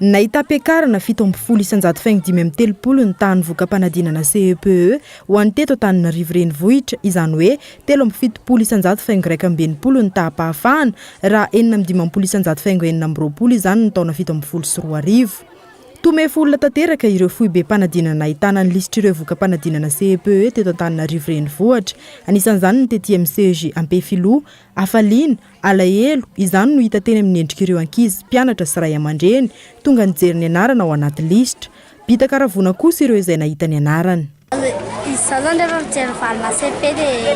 Nahitam-piakarana 17 isanjato faingo 35 ny tahan'ny voka-panadinana CEPE ho an'ny teto Antananarivo Renivohitra, izany hoe 73 isanjato faingo 61 ny taham-pahafahana raha 56 isanjato faingo 26 izany ny taona 2017. Tomefy olona tanteraka ireo foibem-panadinana nahitana ny lisitr'ireo voka-panadinana CEPE teto Antananarivo Renivohitra, anisan'izany ny tety amin'ny CEG Ampefiloha, Hafaliana, Alahelo, izany no hita teny amin'ny endrik'ireo ankizy, mpianatra sy ray aman-dreny, tonga nijery ny anarana ao anaty lisitra. Bitaka ravona kosa ireo izay nahita ny anarany. Izaho zany rehefa mijery valina cepe dia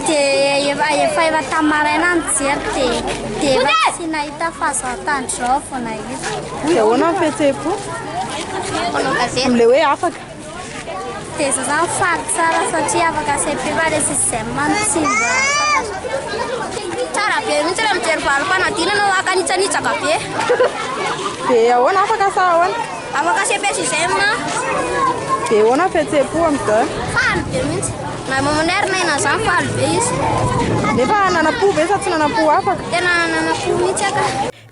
dia efa efa efa tamin'ny maraina nijery dia dia efa tsy nahita fa zao tandreo vao nahita. Dia ahoana ny fihetseham-po? Amin'ilay hoe afaka. Dia za zany faly tsara satria afaka cepe fa le sixième no tsy mba fantatra. Tsara be mihitsy raha mijery valim-panadinana makanitsanitsaka be. Dia ahoana afaka sa ahoana? Afaka cepe sixième. Dia ahoana ny fihetseham-po amin'izao? Faly be mihitsy. Na mamanay ary na ina zany faly be izy. Nefa nanam-po ve sa tsy nanam-po afaka? Tena nanam-po mihitsy aka.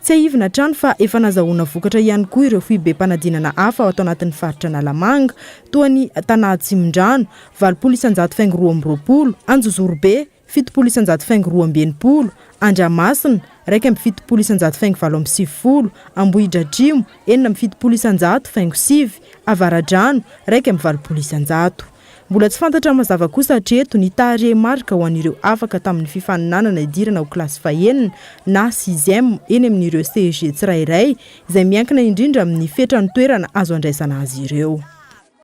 Tsiahivina hatrany fa efa nazahoana vokatra ihany koa ireo foibem-panadinana hafa ato anatin'ny faritra Analamanga, toa ny Tana Atsimondrano, 80 isanjato faingo 22, Anjozorobe, 70 isanjato faingo 62, Andramasina, 71 isanjato faingo 98, Ambohidratrimo, 76 isanjato faingo 9, Avaradrano, 81 isanjato. Mbola tsy fantatra mazava kosa hatreto ny tarehimarika ho an'ireo afaka tamin'ny fifaninanana hidirana ho kilasy fahenina na sixième eny amin'ireo CEG tsirairay, izay miankina indrindra amin'ny fetran'ny toerana azo andraisana azy ireo.